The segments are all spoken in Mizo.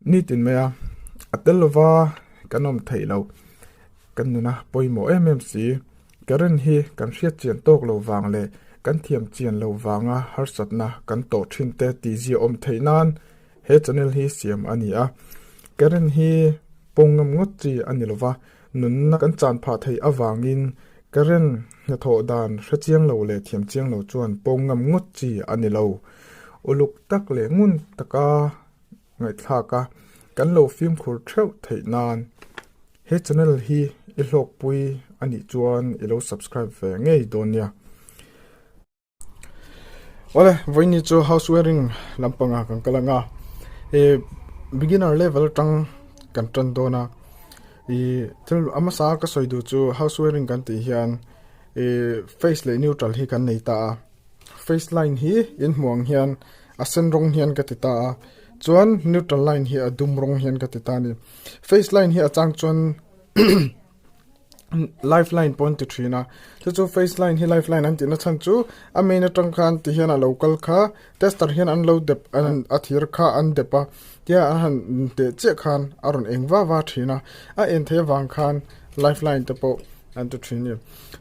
Nitin mai a, a tel lova kan awm theih loh, kan nuna pawimawh em em si. Current hi kan hriat chian tawk lo vang leh kan thiam chian lo vanga harsatna kan tawh thin te tihzia awm theih nan he channel hi siam a ni a. Current hi pawng ngam ngawt chi a ni lova, nunna kan chan phah theih avangin current hnathawh dan hre chiang lo leh thiam chiang lo chuan pawng ngam ngawt chi a ni lo. Uluk tak leh ngun taka ngaihthlak a, kan lo fimkhur theuh theih nan he channel hi i hlawkpui a nih chuan i lo subscribe ve ngei dawn nia. Awle, vawiini chu house wiring lampanga kan kal ang a, ih beginner level atang kan tan dawn a, ih thil a hmasa ka sawi duh chu house wiring kan tih hian ih phase leh neutral hi kan nei ta a. Phase line hi in hmuh ang hian a sen rawng hian ka ti ta a, chuan neutral line hi a dum rawng hian ka ti ta a ni. Phase line hi a chang chuan life line pawh an ti thin a, chu chu phase line hi life line an tihna chhan chu a main atang khan ti hian a lo kal kha tester hian an lo dep a thir kha an dep a tia an han teh chiah khan a rawn eng va va thin a, a en theih avang khan life line te pawh an ti thin a ni.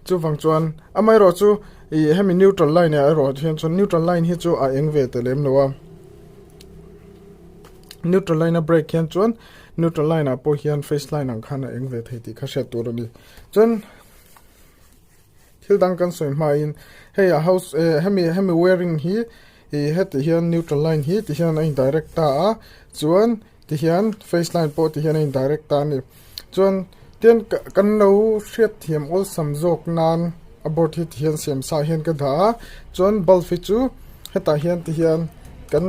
Chuvang chuan amaherawh chu ih hemi neutral line ah erawh hian chuan neutral line hi chu a eng ve ta lem lo a neutral line a break hian chuan neutral line ah pawh hian phase line ang khan a eng ve thei tih kha hriat tur a ni chuan thil dang kan sawi hmain hei a house eh hemi hemi wiring hi ih heti hian neutral line hi ti hian a in direct ta a chuan ti hian phase line pawh ti hian a in direct ta a ni. Chuan tian kan lo hriat thiam awlsam zawk nan a board hi ti hian siam sa hian ka dah a chuan bulb hi chu hetah hian ti hian kan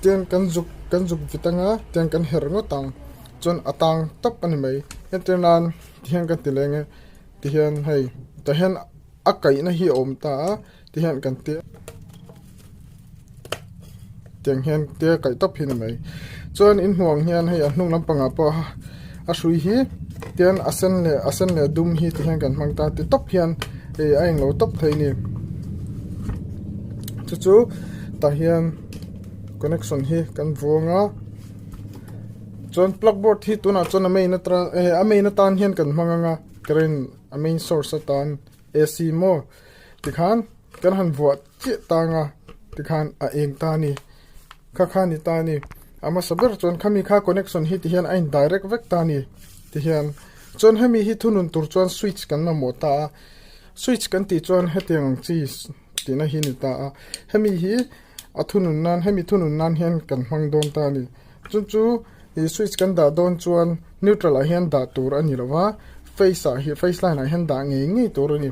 tian kan zuk kan zuk vit anga tian kan herh ngawt ang chuan a tang tawp a ni mai entir nan ti hian ka ti leng e ti hian hei tah hian a kaihna hi a awm ta a ti hian kan ti tiang hian tia kaih tawp hi ni mai chuan in hmuh ang hian hei a hnung lampangah pawh a hrui hi tian a sen leh a sen leh a dum hi ti hian kan hmang ta ti tawp hian ih a englo tawp thei a ni chu chu tah hian connection hi kan vawng a chuan plug board hi tunah chuan a main atan a main atan hian kan hmang ang a current a main source atan A_C maw tikhan kan han vuah chiah tang a tikhan a eng ta a ni kha kha a ni ta a ni a hmasa ber chuan khami kha connection hi tihian a in direct vek ta a ni tihian chuan hemi hi thunun tur chuan switch kan mamawh ta a switch kan tih chuan hetiang ang chi tihna hi a ni ta a hemi hi a thunun nan hemi thunun nan hian kan hmang dawn ta a ni chu chu ih switch kan dah dawn chuan neutral ah hian dah tur a ni lo va phase ah hi phase line ah hian dah ngei ngei tur a ni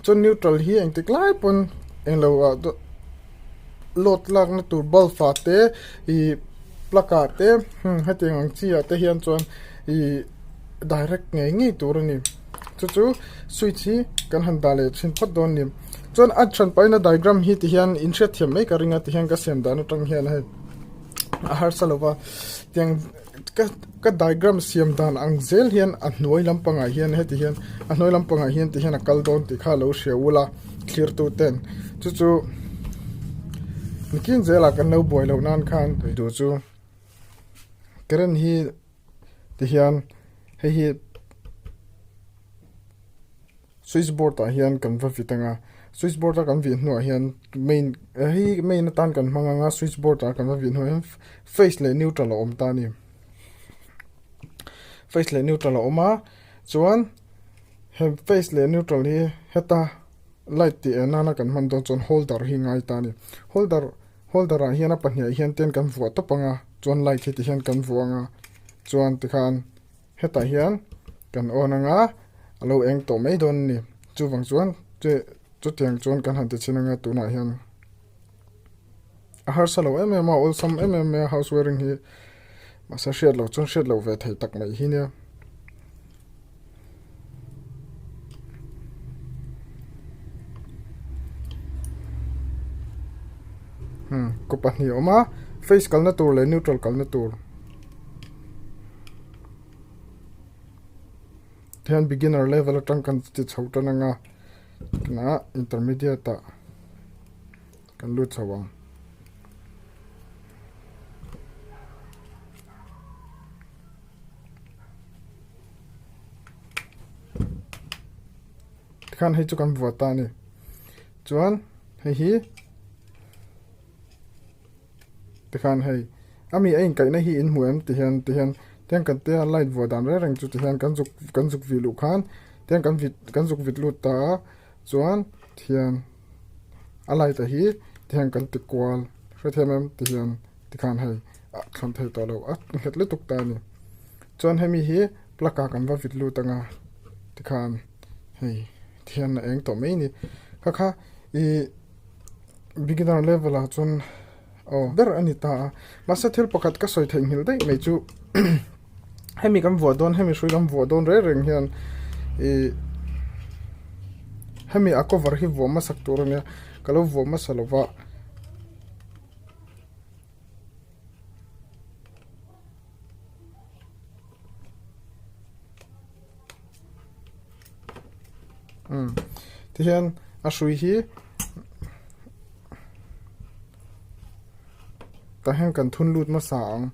chuan neutral hi engtik lai pawn englo ah load lakna tur bulb ah te ih plug ah te hetiang ang chi ah te hian chuan ih direct ngei ngei tur a ni chu chu switch hi kan han dah leh thin phawt dawn a ni chuan a hran pahin a diagram hi ti hian in hriat thiam mai ka ring a ti hian ka siam dan atang hian hei a harsa lo va tiang ka ka diagram siam dan ang zel hian a hnuai lampangah hian heti hian a hnuai lampangah hian ti hian a kal dawn tih kha a lo hria ul a thlir tu ten chu chu nikin zelah kan lo buai loh nan khan duh chu current hi ti hian hei hi switch board ah hian kan va vit ang a switch board a kan vih hnuah hian main hei main atan kan hmang ang a switch board ah kan va vih hnuah hian phase leh neutral a awm ta a ni phase leh neutral a awm a chuan he phase leh neutral hi heta light tih en nana kan hman dawn chuan holder hi ngai ta a ni holder holder ah hian a pahnih ah hian ten kan vuah tawp ang a chuan light hi ti hian kan vuah ang a chuan tikhan hetah hian kan on ang a a lo eng tawh mai dawn a ni chuvang chuan chutiang chuan kan han ti chhin ang a tunah hian a harsa lo em em a awlsam em em mai a house wiring hi mahse hriat loh chuan hriat loh ve thei tak mai hi nia. Kaw pahnih a awm a phase kalna tur leh neutral kalna tur. Tihian beginner level atang kan ti chho tan anga tunah intermediate ah kan lut chho ang. Tikhan hei chu kan vuah ta a ni. Chuan hei hi tikhan hei a mi a inkaihna hi in hmu em ti hian ti hian tiang kan tia light vuah dan reng reng chu ti hian kan zuk kan zuk vih luh khan tiang kan vit kan zuk vit lut ta a chuan thian a light a hi ti hian kan ti kual hrethiam em ti hian tikhan hei a thlawn thei tawh lo a nghet lutuk ta a ni chuan hemi hi plug ah kan va vit lut anga tikhan hei thian a eng tawh mai a ni kha kha ih beginner level ah chuan aw ber a ni ta a mahse thil pakhat ka sawi theih nghilh daih mai chu hemi kan vuah dawn hemi hrui kan vuah dawn reng reng hian ih hemi a cover hi vuah hmasak tur a nia ka lo vuah hmasa lo va. Umm tihian a hrui hi tah hian kan thun lut hmasa ang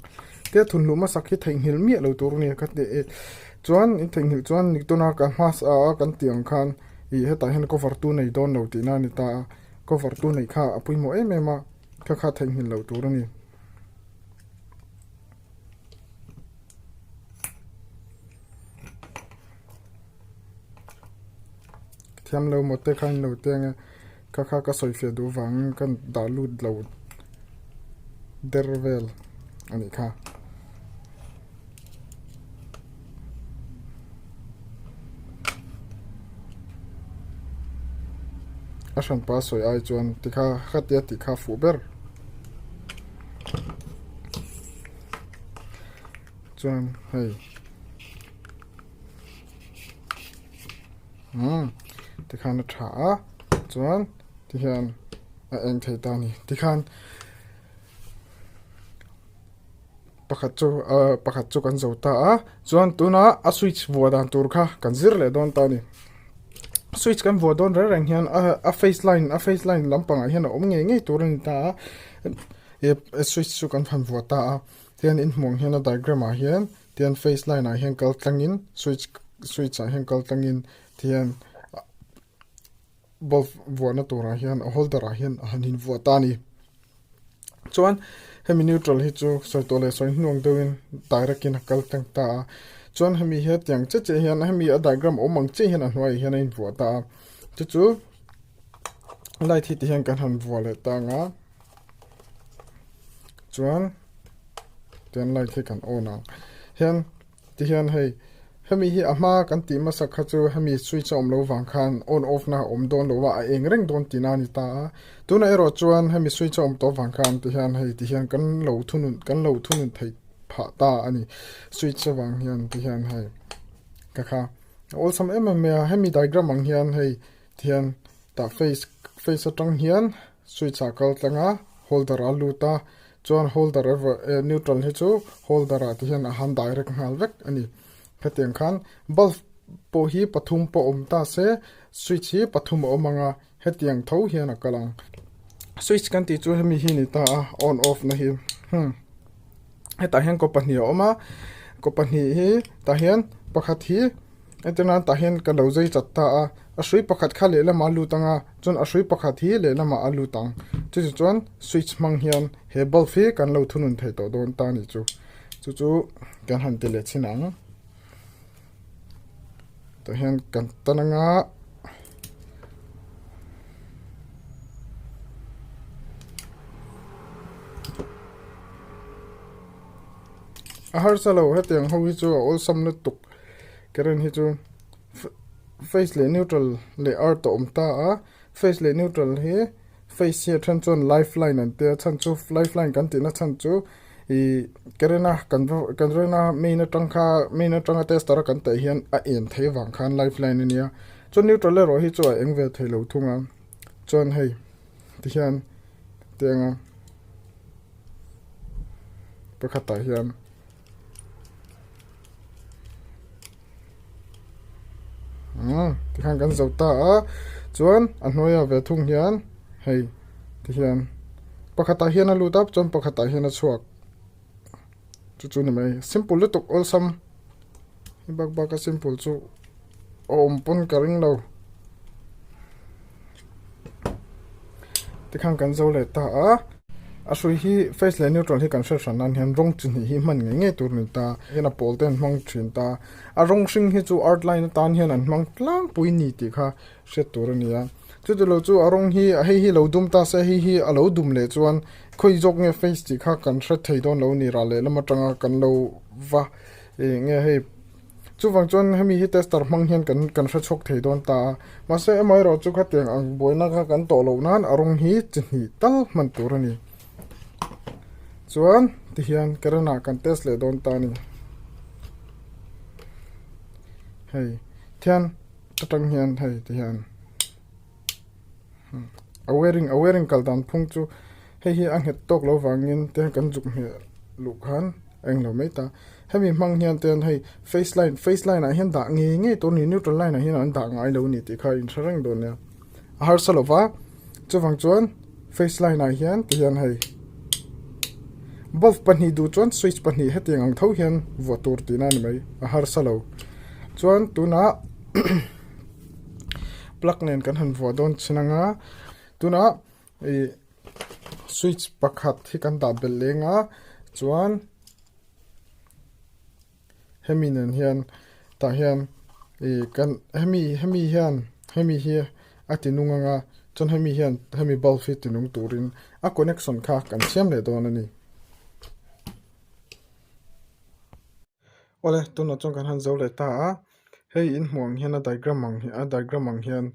tia thun luh hmasak hi theihnghilh miah lo tur a ni ka ti chuan in theihnghilh chuan tuna ka hmasa a kan tih ang khan ih hetah hian cover tu nei dawn lo tihna a ni ta a cover tu neih kha a pawimawh em em a kha kha theihnghilh loh tur a ni. Thiam lo maw te kha in lo ti ang e kha kha ka sawi fiah duh vangin ka dah lut lo der vel a nih kha. A hranpa sawi ai chuan tikha khatia tih kha fuh ber. Chuan hei umm tikhan a tha a chuan tihian a eng thei ta a ni tikhan pakhat chu ahh pakhat chu kan zo ta a chuan tunah a switch vuah dan tur kha kan zir leh dawn ta a ni switch kan vuah dawn reng reng hian a face line a face line lampangah hian a awm ngei ngei tur a ni ta a switch chu kan han vuah ta a tihian inhmuh ang hian a diagram ah hian tihian face line ah hian kal tlangin switch switch ah hian kal tlangin tihian bulb vuahna turah hian a holder ah hian a han invuah ta a ni. Chuan hemi neutral hi chu sawi tawh leh sawi hnuang deuhin direct in a kal tlang ta a chuan hemi hi tiang chiah chiah hian hemi a diagram awm ang chiah hian a hnuaiah hian a invuah ta a chu chu light hi ti hian kan han vuah leh ta ang a chuan tian light hi kan on ang hian. Tihian hei, hemi hi a hma kan tih hmasak kha chu hemi switch a awm lo vang khan on off na a awm dawn lo a, a eng reng dawn tihna a ni ta a. Tunah erawh chuan hemi switch a awm tawh vang khan tihian hei tihian kan lo thunun kan lo thunun theih phah ta a ni. Switch avang hian tihian hei ka kha a awlsam em em mai a, hemi diagram ang hian hei tihian tah face face atang hian switch ah kal tlang a, holder a lut a, chuan holder erawh eh neutral hi chu holder ah te hian a han direct nghal vek a ni. Hetiang khan bulb pawh hi pathum pawh awm ta se switch hi pathum a awm ang a, hetiang tho hian a kal ang. Switch kan tih chu hemi hi a ni ta a, on off na hi hmm hetah hian kaw pahnih a awm a, kaw pahnih hi tah hian pakhat hi. Entir nan tah hian ka lo zai chat ta a, a hrui pakhat kha lehlamah a lut ang a, chuan a hrui pakhat hi lehlamah a lut ang. Chutih chuan switch hmang hian he bulb hi kan lo thunun thei tawh dawn ta a ni chu. Chu chu kan han ti leh chhin ang. Tah hian kan tan ang a. A harsa lo hetiang ho hi chu a awlsam lutuk. Current hi chu phase leh neutral leh earth a awm ta a phase leh neutral hi phase hi a then chuan life line an tia chhan chu life line kan tihna chhan chu ih current a kan current a main atang kha main atanga tester a kan teh hian a en theih avang khan life line a nia chuan neutral erawh hi chu a eng ve thei lo thung a chuan hei tihian tiang a pakhatah hian. Tikhan kan zo ta a chuan a hnuaiah ve thung hian hei tihian pakhatah hian a lut a chuan pakhatah hian a chhuak chu chu ni mai simple lutuk awlsam bak bak a simple chu a awm pawn ka ring lo. Tikhan kan zo leh ta a. A hrui hi phase leh neutral hi kan hre hran nan hian rawng chi hnih hi hman ngei ngei tur a ni ta. Hian a pawl te an hmang thin ta. A rawng hring hi chu earth line atan hian an hmang tlangpui ni tih kha hriat tur a ni a. Chuti lo chu a rawng hi hei hi lo dum ta se hei hi a lo dum leh chuan khawi zawk nge phase tih kha kan hre thei dawn lo ni ral lehlam atanga kan lo va ih nge hei Chuvang chuan hemi hi tester hmang hian kan kan hre chhuak thei dawn ta a, mahse amaherawh chu khatiang ang buaina kha kan tawh loh nan a rawng hi chi hnih tal hman tur a ni. Chuan tihian current ah kan test leh dawn ta a ni. Hei thian atang hian hei tihian a wearing a wearing kal dan phung chu hei hi a nghet tawk lo vangin tihian kan zuk hmeh luh khan a englo mai ta hemi hmang hian te hei face line face line ah hian dah ngei ngei tur a ni neutral line ah hian an dah ngai lo a ni tih kha in hre reng dawn nia a harsa lo va chuvang chuan face line ah hian tihian hei bulb pahnih duh chuan switch pahnih hetiang ang tho hian vuah tur tihna a ni mai a harsa lo chuan tunah. Plug nen kan han vuah dawn chin anga tunah ih switch pakhat hi kan dah belh leng a chuan hemi nen hian tah hian ih kan hemi hemi hian hemi hi a ti nung anga chuan hemi hian hemi bulb hi ti nung turin a connection kha kan siam leh dawn a ni. Awle tunah chuan kan han zo leh ta a. Hei in hmuh ang hian a diagram ang hi a diagram ang hian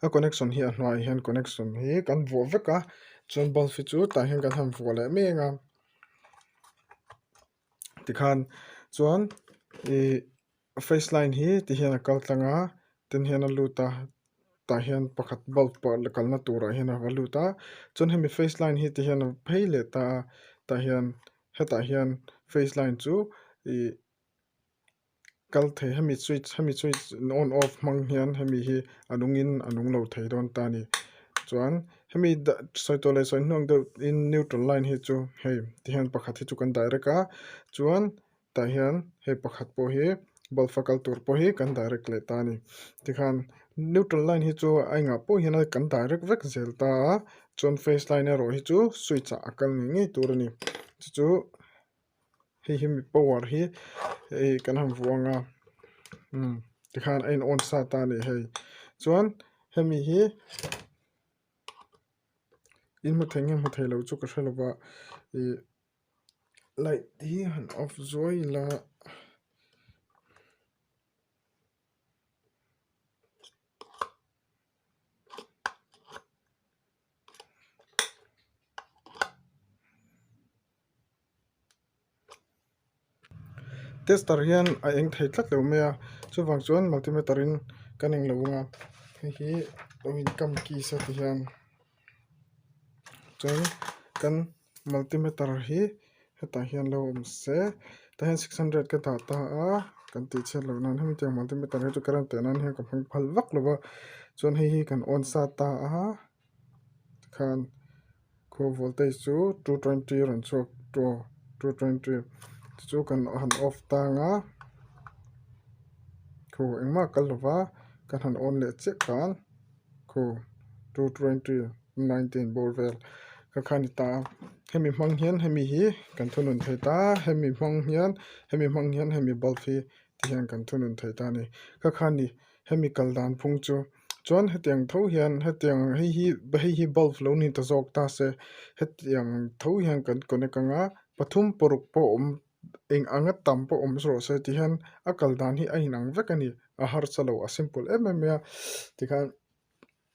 a connection hi a hnuaiah hian connection hi kan vuah vek a chuan bulb hi chu tah hian kan han vuah leh mek a tikhan chuan ih face line hi ti hian a kal tlang a tin hian a lut a tah hian pakhat bulb pawh kalna turah hian a va lut a chuan hemi face line hi ti hian a phei leh ta a tah hian hetah hian face line chu ih. Kal thei hemi switch hemi switch on off hmang hian hemi hi a nungin a nung lo thei dawn ta a ni chuan hemi sawi tawh leh sawi hnuang deuh in neutral line hi chu hei tihian pakhat hi chu kan direct a chuan tah hian hei pakhat pawh hi bulb a kal tur pawh hi kan direct leh ta a ni tikhan neutral line hi chu a engah pawh hian kan direct vek zel ta a chuan phase line erawh hi chu switch ah a kal ngei ngei tur a ni chu chu. Hei hi mi power hi hei kan han vuang a umm tikhan a in on sa ta a ni hei chuan hemi hi in hmu thei nge hmu thei lo chu ka hre lo va ih light hi han off zuai ila. Tester hian a eng thei tlat lo mai a chuvang chuan multimeter in kan eng lo ang a hei hi lo in kam kis a ti hian chuan kan multimeter hi hetah hian lo awm se tah hian 600 ka dah ta a kan tih chhiat loh nan hemi tiang multimeter hi chu current teh nan hian ka hmang phal vak lo va chuan hei hi kan on sa ta a. Tikhan khu voltage chu 220 rawn chhuak tawh 220 chu chu kan han off tang a khu engmah kal lo va kan han on leh chiah khan khu 220 19 bawr vel kha kha a ni ta a hemi hmang hian hemi hi kan thunun thei ta hemi hmang hian hemi hmang hian hemi bulb hi ti hian kan thunun thei ta a ni kha kha a ni hemi kal dan phung chu. Chuan hetiang tho hian hetiang hei hi hei hi bulb lo ni ta zawk ta se hetiang tho hian kan connect ang a pathum paruk pawh awm eng anga tam pawh awm zawh se ti hian a kal dan hi a inang vek a ni a harsa lo a simple em em mai a tikhan.